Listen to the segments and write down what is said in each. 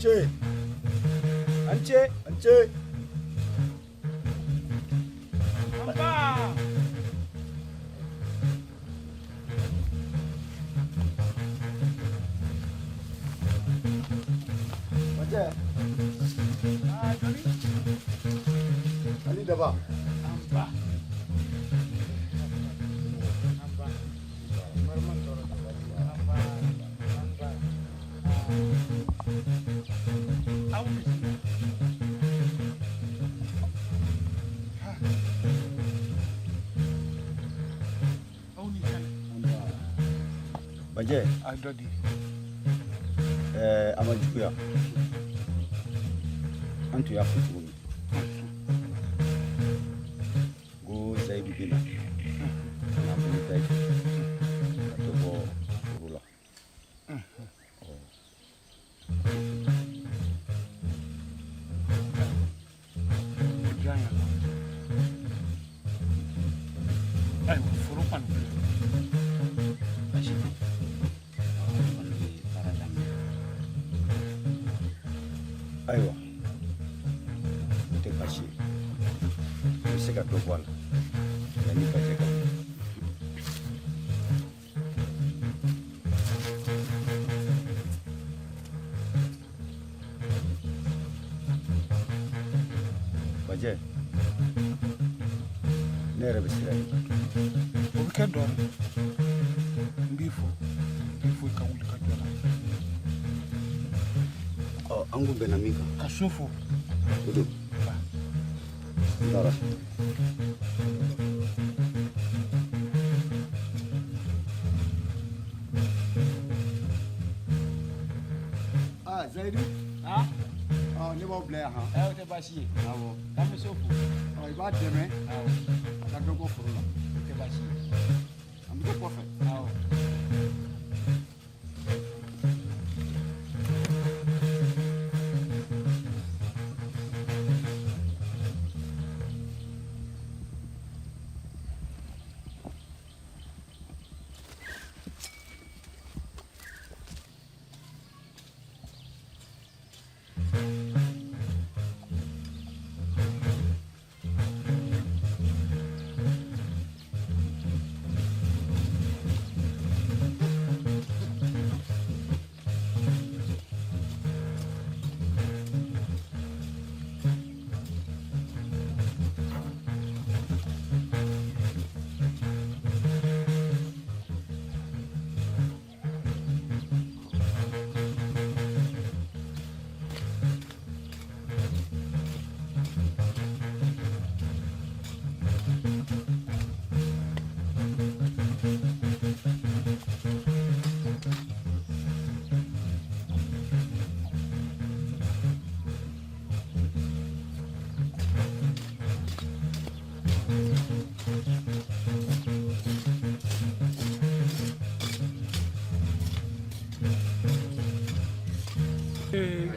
Ce. A ni ce. A ni ce. Anba. Majɛ. Aa joli. Ani daba. Anba. Anba. Barman tɔɔrɔ tɛ. Anba. Anba. Aw bisimila. Aw ni kɛnɛ. Bajɛ. A dɔ di. Ɛɛ a ma juguya. An tun y'a fɔ cogo min. Ko Zayidu bɛ na. Ka na bolo da i kan. Ka dɔ bɔ foro la. Ayiwa foro kɔni filɛ. Baasi tɛ. An kɔni bɛ baara daminɛ. Ayiwa o tɛ baasi ye. I bɛ se ka dɔ bɔ a la yanni bajɛ ka wuli. Bajɛ ne yɛrɛ bɛ sira ye. O bɛ kɛ dɔɔnin. N b'i fo n b'i fo i ka wuli ka jɔ la. Ɔ an kun bɛnna min kan. Ka so fo. O don. N taara. Aa Zayidu. Ah? Ɔ ne b'aw bila yan han. Ɛ o tɛ baasi ye. Awɔ. K'an bɛ so fo. Ɔ i b'a dɛmɛ. Awɔ. A ka dɔ bɔ foro la. O tɛ baasi ye. An bɛ kɛ kɔfɛ. Awɔ.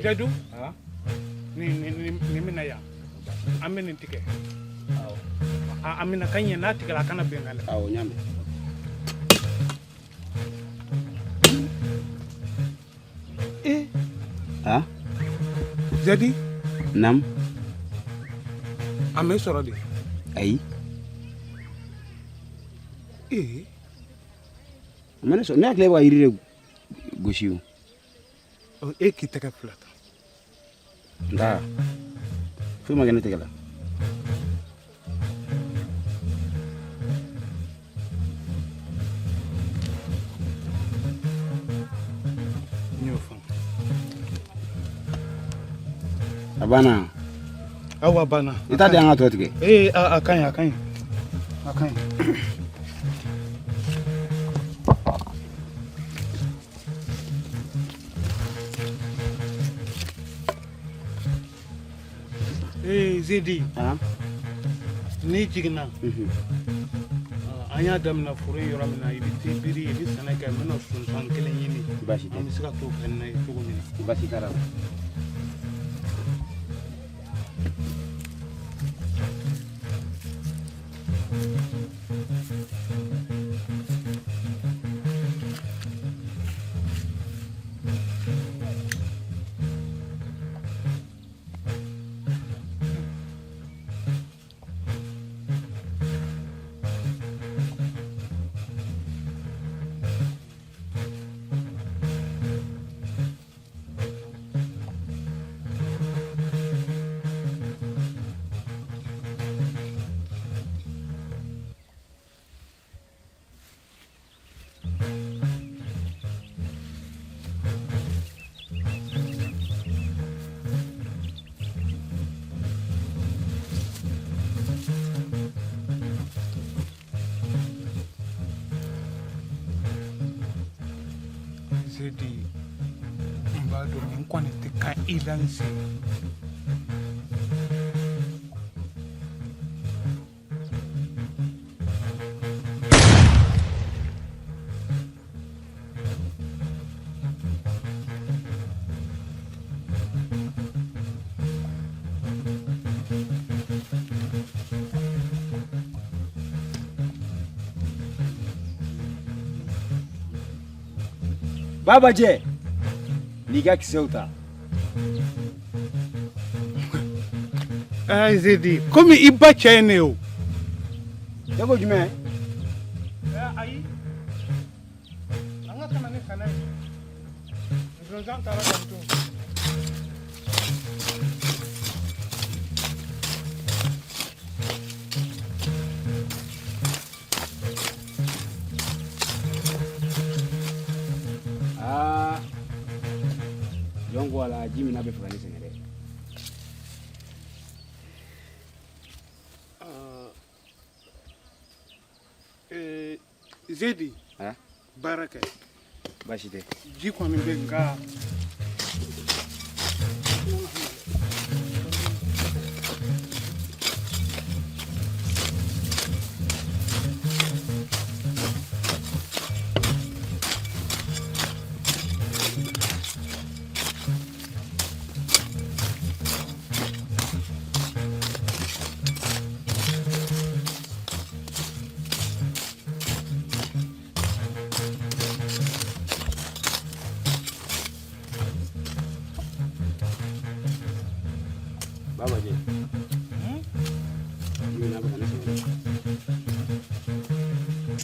Zayidu nin minɛ yan an bɛ nin tigɛ a minɛ ka ɲɛ n'a tigɛla a kana bin kan dɛ. Awɔ n y'a mɛn. Ee. Han? Zayidi. Naamu. A m'e sɔrɔ de. Ayi. Ee. A ma ne sɔrɔ ne hakili bɛ ka yiri de gosi o. E k'i tɛgɛ fila ta. Nka foyi ma kɛ ne tɛgɛ la. N y'o faamu. A banna. Awɔ a banna. I t'a di an ka tɔ tigɛ. Ee a ka ɲi a ka ɲi a ka ɲi. Ee Zedi. N'i jiginna. An y'a daminɛ foro in yɔrɔ min na i bɛ t'i biri i bɛ sɛnɛ kɛ n bɛna sunsan kelen ɲini. Baasi tɛ. An bɛ se ka t'o kɛ n'a ye cogo min na. Baasi t'a la. Zedi, n b'a dɔn nin kɔni tɛ kan i la n sen. Babajɛ, n'i ka kisɛw ta. Ɛɛ Zedi, komi i ba cɛ ye ne ye o. Ne ko jumɛn? Ayi, an ka tɛmɛ ni sɛnɛ ye. Zonzan taara ka to. Aa, jɔn ko a la ji min n'a bɛ fɛ ka ne sɛgɛn dɛ. Zedi, baara kɛ. Baasi tɛ. Ji kɔni bɛ nka. Babajɛ, ji min n'a bɛ ka ne sɛgɛn dɛ.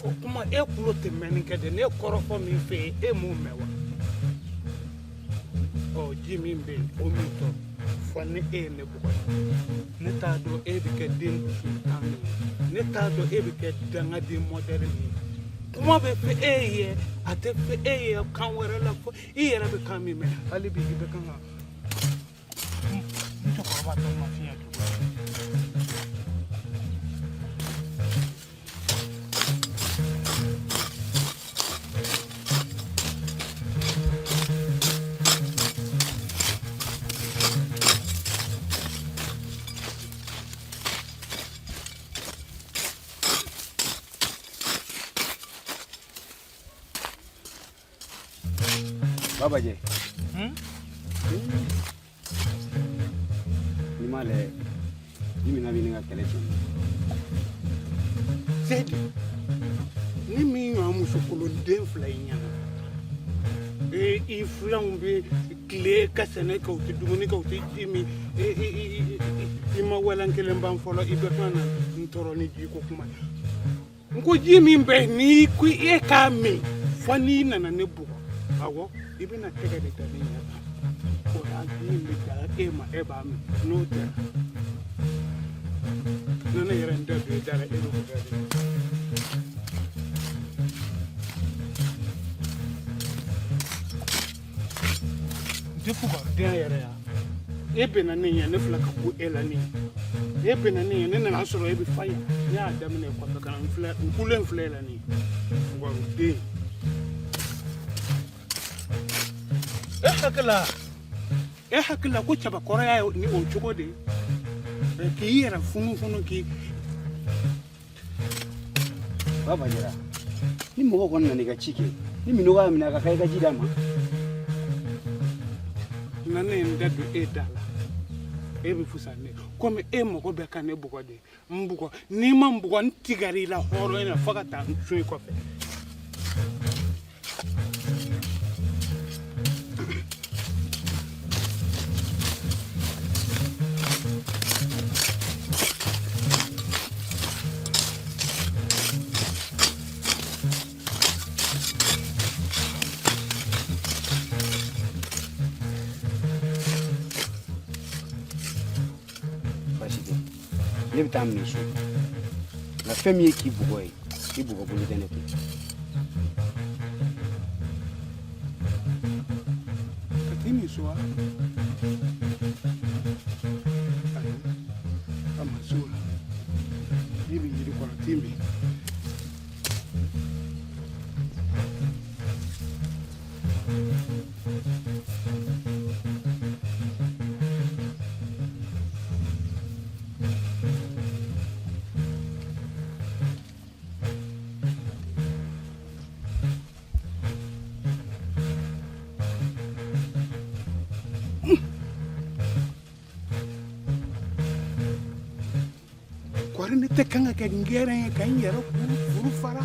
O kuma e kulo tɛ mɛnni kɛ dɛ, ne ye kɔrɔfɔ min fɛ yen e m'o mɛn wa? Ɔ ji min bɛ yen o min tɔ fɔ ni e ye ne bugɔ, ne t'a dɔn e bɛ kɛ den dusutan min ye, ne t'a dɔn e bɛ kɛ dangaden mɔdɛli min ye. Kuma bɛ fɛ e ye, a tɛ fɛ e ye kan wɛrɛ la fɔ i yɛrɛ bɛ kan min mɛn. Hali bi i bɛ kan ka n cɛkɔrɔba tɔ ma fiɲɛ tugun. Babajɛ, n'i m'a lajɛ ji min n'a bɛ ɲini ka kɛlɛ tiɲɛ. Zedi, ni min ɲɔgɔn musokolonden fila i ɲɛna, i filanw bɛ tile ka sɛnɛ kɛ, u tɛ dumuni kɛ, u tɛ ji min, i ma walan kelen ban fɔlɔ, i bɛ tila na n tɔɔrɔ ni jiko kuma ye. N ko ji min bɛ yen n'i ko e k'a min fɔ n'i nana ne bugɔ, awɔ, i bɛna tɛgɛ de da ne ɲɛ kan. O la ji in bɛ da e ma, e b'a min, n'o tɛ ni ne yɛrɛ n da don e da la, e bɛ bugɔ de. N tɛ fugariden yɛrɛ ya. E bɛnna ne ɲɛ, ne filɛ ka ku e la nin ye. E bɛnna ne ɲɛ, ne nana sɔrɔ e bɛ fa yan. Ne y'a daminɛ kɔfɛ ka na n filɛ, n kulen filɛ e la nin ye. Fugariden. E hakili la ko cɛbakɔrɔya ye ni o cogo de ye. K'i yɛrɛ funufunu k'i. Babajɛra, ni mɔgɔ kɔni nana i ka ci kɛ, ni minɔgɔ y'a minɛ a ka kan i ka ji d'a ma. Na ne ye n da don e da la, e bɛ fusa ne ye. Komi e mago bɛ ka ne bugɔ de, n bugɔ. N'i ma n bugɔ, n tigɛr'i la hɔrɔnya la fo ka taa n sun i kɔfɛ. Baasi tɛ, ne bɛ taa min so, nka fɛn min ye k'i bugɔ ye, i bugɔ bolo tɛ ne kun. Ka t'i min so wa? Ayi, a ma se o la. N'i bɛ yiri kɔrɔ, t'i min. tɛ kan ka kɛ ngɛrɛn ye ka n yɛrɛ kuru furu fara.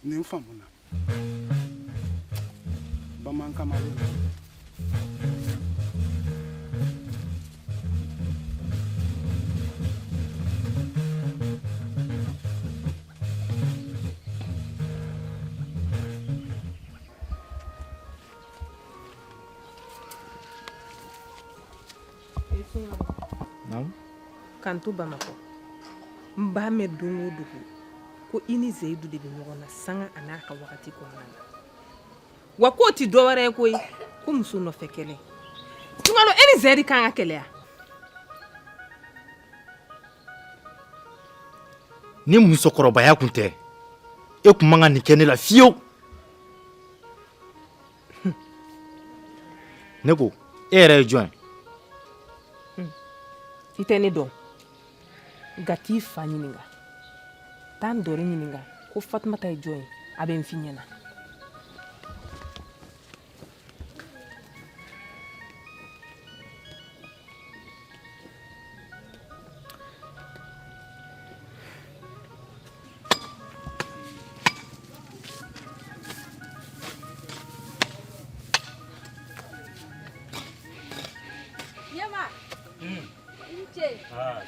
Nin faamuna bamanan kamalen. K'an to Bamakɔ, n b'a mɛn don o dogo ko i ni Zeyidu de bɛ ɲɔgɔn na sanga a n'a ka wagati kɔnɔna na, wa k'o tɛ dɔwɛrɛ ye koyi, ko muso nɔfɛ kɛlɛ. Sunkalo, e ni Zeyidu kan ka kɛlɛya. Ni musokɔrɔbaya kun tɛ, e kun man ka nin kɛ ne la fiyewu. Ne ko e yɛrɛ ye jɔn ye? I tɛ ne dɔn, nka t'i fa ɲininka, taa n dɔri ɲininka ko Fatumata ye jɔn ye, a bɛ n f'i ɲɛna.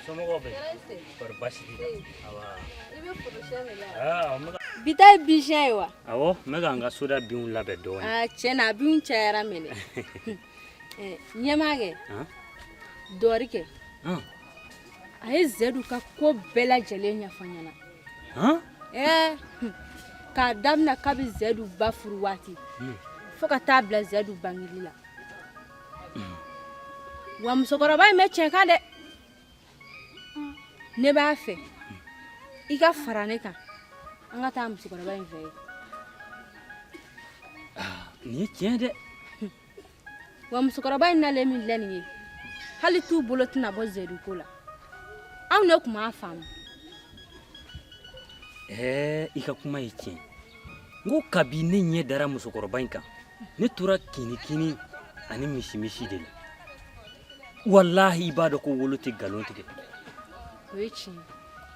Somɔgɔw bɛ kɔri baasi t'i la? I bɛ forosiyɛn de la? Bi ta ye bin ye wa? Awɔ, n bɛ ka n ka soda binw labɛn dɔɔnin. Aa, tiɲɛ na, a binw cayara mɛnɛ. Ɲɛmaa kɛ dɔɔri kɛ, a ye Zedu ka ko bɛɛ lajɛlen ɲɛfɔ n ɲɛna. Ɛɛ, k'a daminɛ kabi Zedu ba furu waati fo ka taa bila Zedu bangeli la. Wa musokɔrɔba in bɛ tiɲɛ kan dɛ. Ne b'a fɛ i ka fara ne kan, an ka taa musokɔrɔba in fɛ yen. Nin ye tiɲɛ dɛ. Wa musokɔrɔba in nalen min filɛ nin ye, hali t'u bolo tɛna bɔ Zedu ko la. Anw de tun b'a faamu. Ɛɛ, i ka kuma ye tiɲɛ. N ko kabi ne ɲɛ dara musokɔrɔba in kan, ne tora kinikini ani misimisi de la. Walahi, i b'a dɔn ko wolo tɛ nkalon tigɛ. O ye tiɲɛ.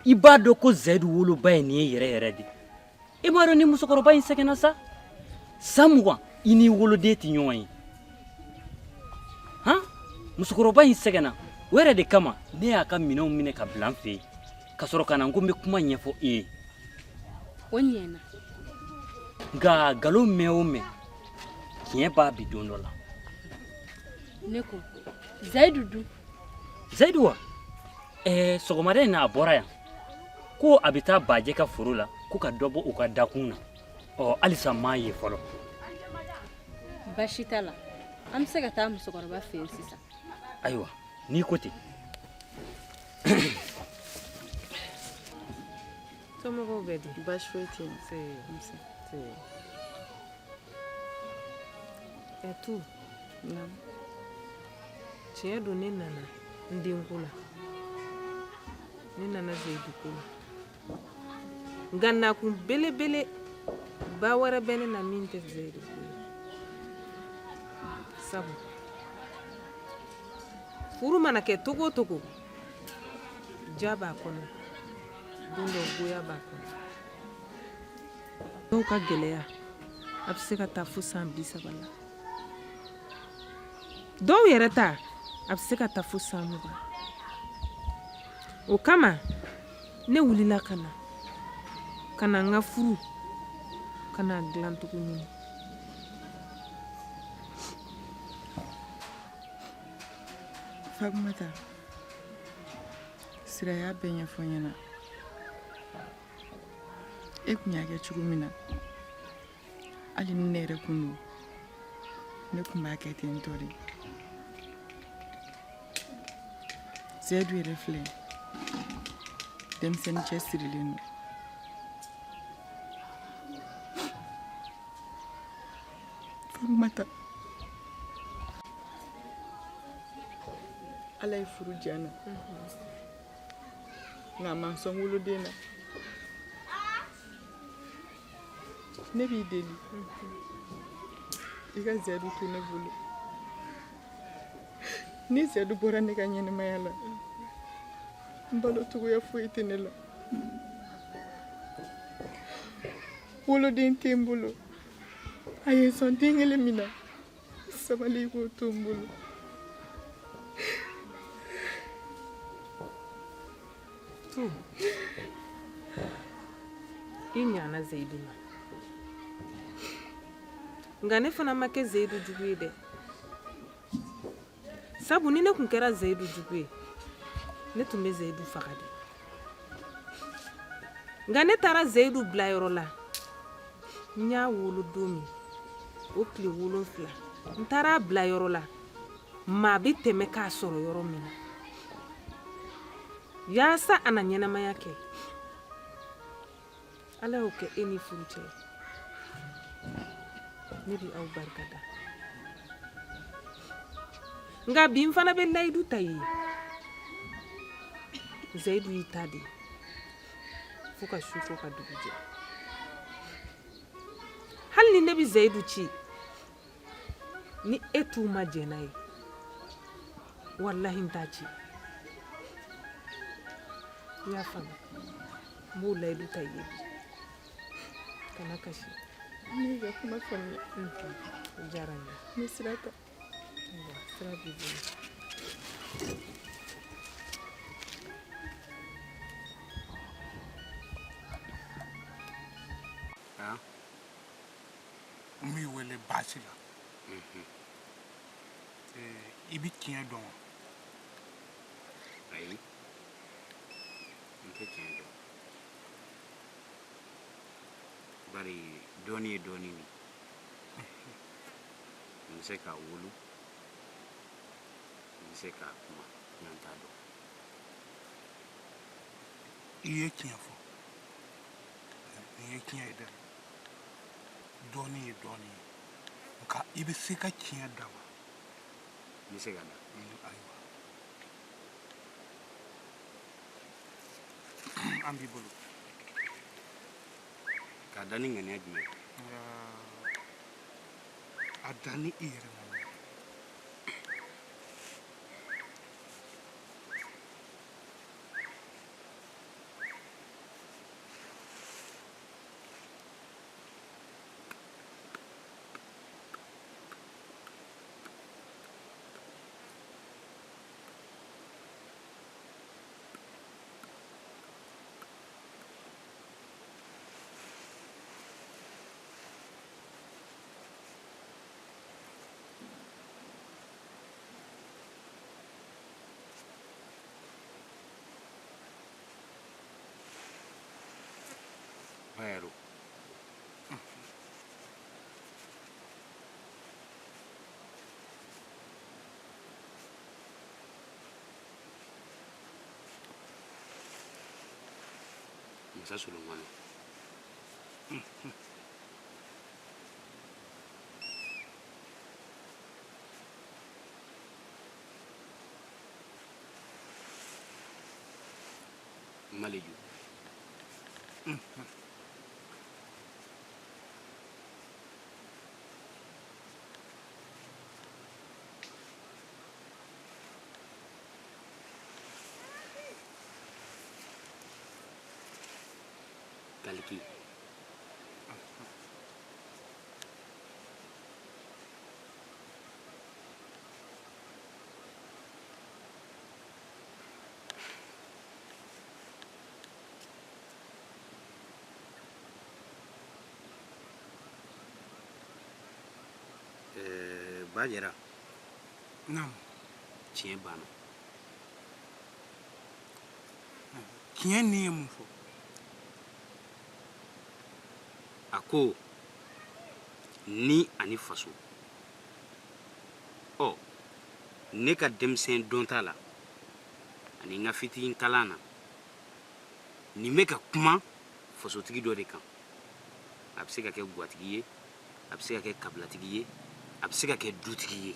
I b'a dɔn ko Zayidu woloba ye nin ye yɛrɛ yɛrɛ de. E m'a dɔn ni musokɔrɔba in sɛgɛnna sa, san 20 i n'i woloden tɛ ɲɔgɔn ye. Han, musokɔrɔba in sɛgɛnna, o yɛrɛ de kama ne y'a ka minɛnw minɛ ka bila n fɛ yen, ka sɔrɔ ka na n ko n bɛ kuma ɲɛfɔ e ye. O ɲɛna. Nka nkalon mɛn o mɛn, tiɲɛ b'a bi don dɔ la. Ne ko Zayidu dun? Zayidu wa? Ɛɛ, sɔgɔmada in na a bɔra yan ko a bɛ taa Bajɛ ka foro la ko ka dɔ bɔ u ka dakun na. Ɔ, halisa n m'a ye fɔlɔ. Baasi t'a la, an bɛ se ka taa musokɔrɔba fɛ yen sisan. Ayiwa, n'i ko ten. Somɔgɔw bɛ di? Baasi foyi tɛ yen. Nse. Ɛ tu. Tiɲɛ don, ne nana n denko la, ne nana Zeyidu ko la, nka nakun belebele ba wɛrɛ bɛ ne na min tɛ Zeyidu ko ye. Sabu furu mana kɛ togo o togo, ja b'a kɔnɔ, don dɔ goya b'a kɔnɔ. Dɔw ka gɛlɛya a bɛ se ka taa fo san 30 la, dɔw yɛrɛ ta a bɛ se ka taa fo san 20. O kama ne wulila ka na ka na n ka furu ka na dilancogo ɲini. Fatumata, Sira y'a bɛɛ ɲɛfɔ n ɲɛna. E kun y'a kɛ cogo min na, hali ni ne yɛrɛ kun don, ne kun b'a kɛ ten tɔ de. Zeyidu yɛrɛ filɛ, denmisɛnnin cɛ sirilen don. Fatumata, Ala ye furu diya n na, nka a ma n sɔn woloden na. Ne b'i deli, i ka Zeyidu to ne bolo. Ni Sedu bɔra ne ka ɲɛnamaya la, n balo cogoya foyi tɛ ne la. Woloden tɛ n bolo. A ye n sɔn den kelen min na, sabali i k'o to n bolo. I ɲana Seyidu ma. Nka ne fana ma kɛ Seyidu jugu ye dɛ. Sabu ni ne tun kɛra Seyidu jugu ye, ne tun bɛ Seyidu faga de. Nka ne taara Seyidu bila yɔrɔ la, n y'a wolo don min, o tile 7, n taara a bila yɔrɔ la, maa bɛ tɛmɛ k'a sɔrɔ yɔrɔ min na, yaasa a na ɲɛnamaya kɛ. Ala y'o kɛ e ni furu cɛ ye. Ne bɛ aw barika da. Nka bi n fana bɛ layidu ta i ye. Zayidu y'i ta de ye fo ka su ko ka dugu jɛ. Hali ni ne bɛ Zayidu ci, ni e t'u ma jɛn n'a ye, walahi n t'a ci. I y'a faamu? N b'o layidu ta i ye bi. Kana kasi. Ne y'i ka kuma faamuya. O diyara n ye. N bɛ sira ta. Ayiwa, sira b'i bolo. N b'i wele baasi la. I bɛ tiɲɛ dɔn wa? Ayi, n tɛ tiɲɛ dɔn. Bari dɔnni ye dɔnni de. N bɛ se k'a wolo, n bɛ se k'a kuma, nka n t'a dɔn. I ye tiɲɛ fɔ. Nin ye tiɲɛ ye dɛ. Dɔnni ye dɔnni ye. Nka i bɛ se ka tiɲɛ da wa? N bɛ se ka da. Ayiwa. An b'i bolo. K'a da ni ŋaniya jumɛn ye? A da ni i yɛrɛ ŋaniya ye. Bayaro. Masa Solomana. Maleju. Kaliki. Ba Jara. Naam. Tiɲɛ banna. Tiɲɛ ni ye mun fɔ? A ko ni ani faso. Ɔ, ne ka denmisɛn dɔnta la ani n ka fitinin kalan na, nin bɛ ka kuma fasotigi dɔ de kan. A bɛ se ka kɛ gwatigi ye, a bɛ se ka kɛ kabilatigi ye, a bɛ se ka kɛ dutigi ye.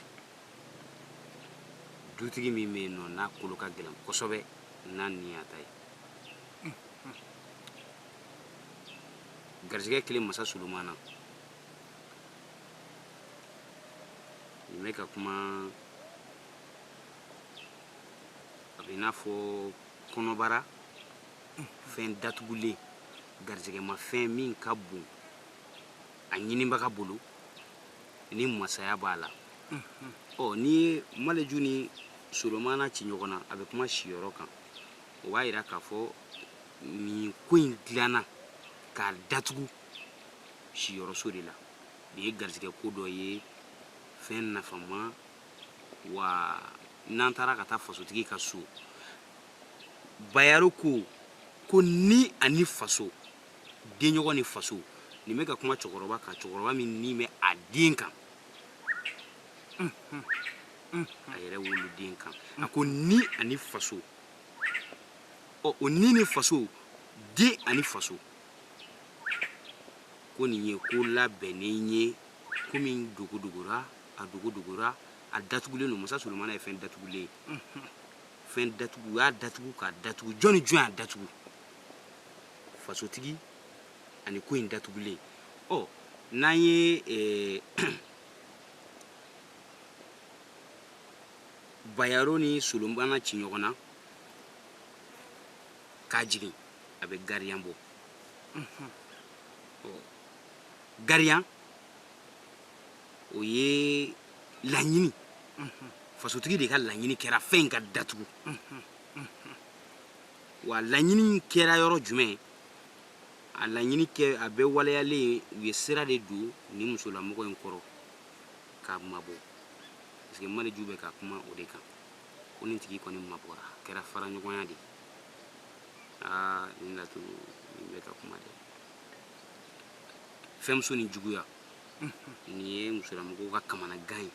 Dutigi min bɛ yen nɔ n'a kolo ka gɛlɛn kosɛbɛ n'a ni y'a ta ye. Garijɛgɛ kelen Masa Solomana. Nin bɛ ka kuma A bɛ i n'a fɔ kɔnɔbara, fɛn datugulen, garijɛgɛmafɛn min ka bon a ɲinibaga bolo ni masaya b'a la. Ɔ n'i ye Maleju ni Solomana ci ɲɔgɔn na, a bɛ kuma siyɔrɔ kan. O b'a yira k'a fɔ nin ko in dilanna k'a datugu siyɔrɔso de la. Nin ye garijɛgɛ ko dɔ ye, fɛn nafama. Wa n'an taara ka taa fasotigi ka so, Bayaro ko ni ani faso, denɲɔgɔn ni faso. Nin bɛ ka kuma cɛkɔrɔba kan, cɛkɔrɔba min ni bɛ a den kan, a yɛrɛ woloden kan. A ko ni ani faso. Ɔ o ni ni faso, den ani faso, ko nin ye ko labɛnnen ye, ko min dogodogora, a dogodogora, a datugulen don. Masa Solomana ye fɛn datugulen ye, fɛn datugu, u y'a datugu k'a datugu. Jɔn ni jɔn y'a datugu? Fasotigi ani ko in datugulen. Ɔ n'an ye Bayaro ni Solomana ci ɲɔgɔn na k'a jigin, a bɛ gariyan bɔ. Ɔ gariyan o ye laɲini, fasotigi de ka laɲini kɛra fɛn in ka datugu. Wa laɲini kɛra yɔrɔ jumɛn? A laɲini kɛ, a bɛɛ waleyalen, u ye sira de don nin musolamɔgɔ in kɔrɔ k'a mabɔ. Parce que Maleju bɛ ka kuma o de kan, ko nin tigi kɔni mabɔra, a kɛra faraɲɔgɔnya de ye. Aa nin laturu nin bɛ ka kuma dɛ. Fɛnmuso ni juguya, nin ye musolamɔgɔw ka kamanagan ye.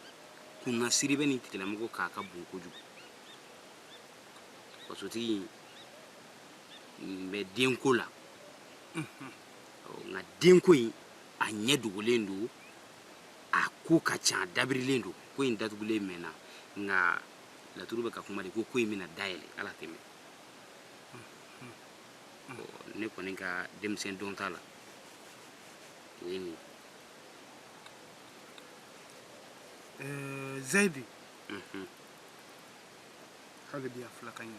Kunnasiri bɛ nin tigilamɔgɔ k'a ka bon kojugu. Fasotigi nin bɛ denko la, nka denko in a ɲɛ dogolen don, a ko ka ca, a dabirilen don. Ko in datugulen mɛnna, nka laturu bɛ ka kuma de ko ko in bɛna dayɛlɛ, ala tɛmɛ. Ne kɔni ka denmisɛn dɔn t'a la, o ye nin ye. Zayidi, hali bi a fila ka ɲi.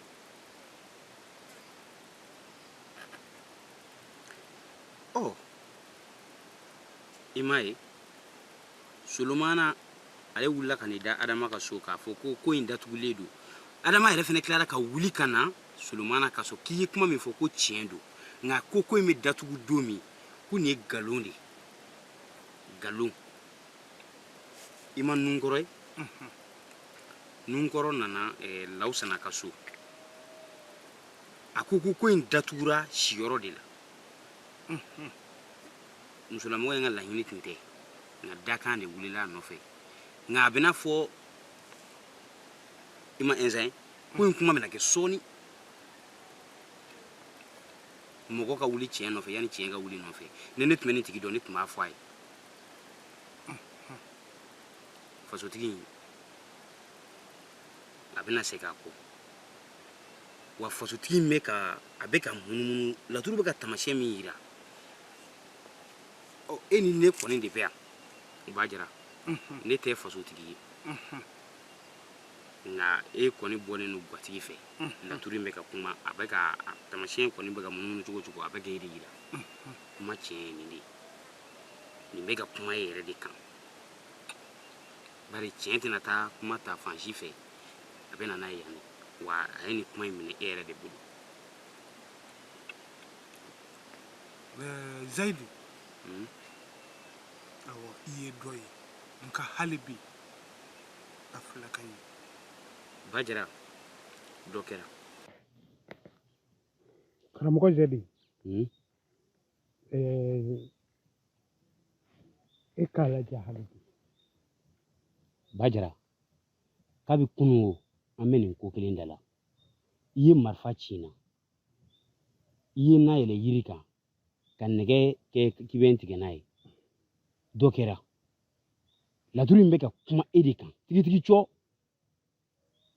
Ɔ i m'a ye, Solomana ale wulila ka n'i da Adama ka so k'a fɔ ko ko in datugulen don. Adama yɛrɛ fana tilara ka wuli ka na Solomana ka so k'i ye kuma min fɔ ko tiɲɛ don, nka ko ko in bɛ datugu don min, ko nin ye nkalon de ye. Nkalon. I ma nunkɔrɔ ye? Nunkɔrɔ nana Lawusana ka so, a ko ko in datugura siyɔrɔ de la. Musolamɔgɔ in ka laɲini tun tɛ, nka dakan de wulila a nɔfɛ. Nka a bɛna fɔ i ma ɛnzan ye, ko in kuma bɛna kɛ sɔɔni. Mɔgɔ ka wuli tiɲɛ nɔfɛ yanni tiɲɛ ka wuli nɔfɛ. Ni ne tun bɛ nin tigi dɔn, ne tun b'a fɔ a ye. Fasotigi in a bɛna segin a kɔ. Wa fasotigi in bɛ ka, a bɛ ka munumunu, laturu bɛ ka taamasiyɛn min yira. Ɔ e ni ne kɔni de bɛ yan, o b'a jira ne tɛ fasotigi ye, nka e kɔni bɔlen don gatigi fɛ. Laturu in bɛ ka kuma, a bɛ ka taamasiyɛn kɔni bɛ ka munumunu cogo o cogo, a bɛ k'e de yira. Kuma tiɲɛ ye nin de ye, nin bɛ ka kuma e yɛrɛ de kan. Bari tiɲɛ tɛna taa kuma ta fan si fɛ, a bɛ na n'a ye yan de. Wa a ye nin kuma in minɛ e yɛrɛ de bolo. Zayidi, awɔ i ye dɔ ye, nka hali bi a fila ka ɲi. Bajara, dɔ kɛra. Karamɔgɔ Zayidi, e k'a lajɛ hali bi. Bajara, kabi kunun o, an bɛ nin ko kelen da la. I ye marifa ci n na, i ye na yɛlɛ yiri kan ka nɛgɛ kɛ k'i bɛ n tigɛ n'a ye. Dɔ kɛra. Laturu in bɛ ka kuma e de kan tigitigi cɔ.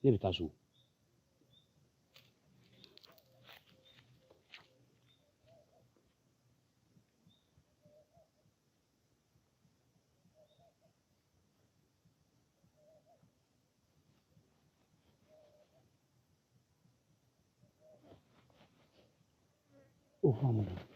Ne bɛ taa so. O faamuna.